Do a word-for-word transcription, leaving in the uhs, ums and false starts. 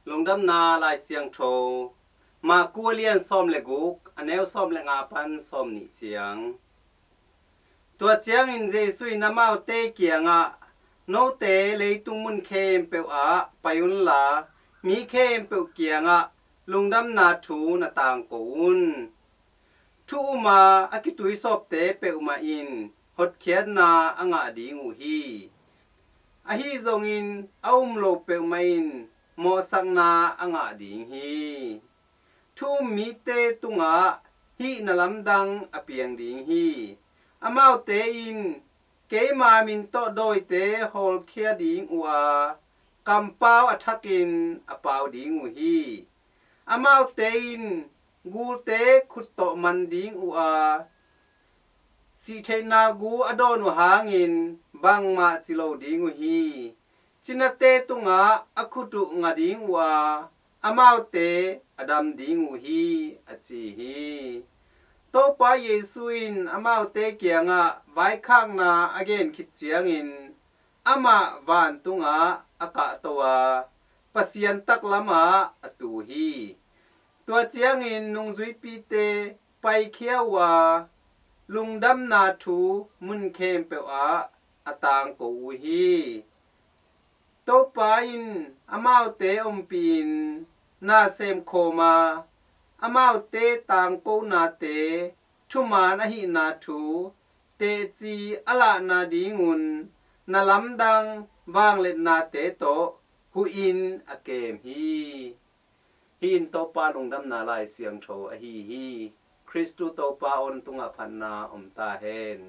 Lungdamna Lai Siangtho, Marku a lian sawm le guk, a neu sawm le nga pan sawm nih ciang. Tua ciangin Jesu in amaute kiangah, "Note leitung mun khempeuh ah pai unla, mi khempeuh kiangah lungdamna thu na tangko un. Thu um a, a kituisawpte peuhmah in hotkhiatna a ngah ding uh hi. Ahi zongin a um lo peuhmah in mawhsakna a ngah ding hi. Thu um mite tungah hih na lamdang a piang ding hi. Amaute in keima min tawh dawite hawlkhia ding uh a, kampau a thakin a pau ding uh hi. Amaute in gulte khut tawh man ding uh a, sihtheihna gu a dawn uh hangin bangmah ci lo ding uh hi. Cinate tungah a khut uh nga ding uh a, amaute a dam ding uh hi," a ci hi. Topa Jesu in amaute kiangah vaikhakna a gen khit ciangin amah vantungah a kahto a, Pasian taklamah a tu hi. Tua ciangin nungzuipite paikhia uh a, lungdamna thu mun khempeuh ah a tangko uh hi. Topa in amaute ompihin na semkhawm a, amaute tangkonate thuman ahihna thu teci a lahna dingun na lamdang vangliatnate tawh huhin a kem hi. Hih in Topa Lungdamna Lai Siangtho ahi hi. Khristu Topa awn tungah phatna om ta hen.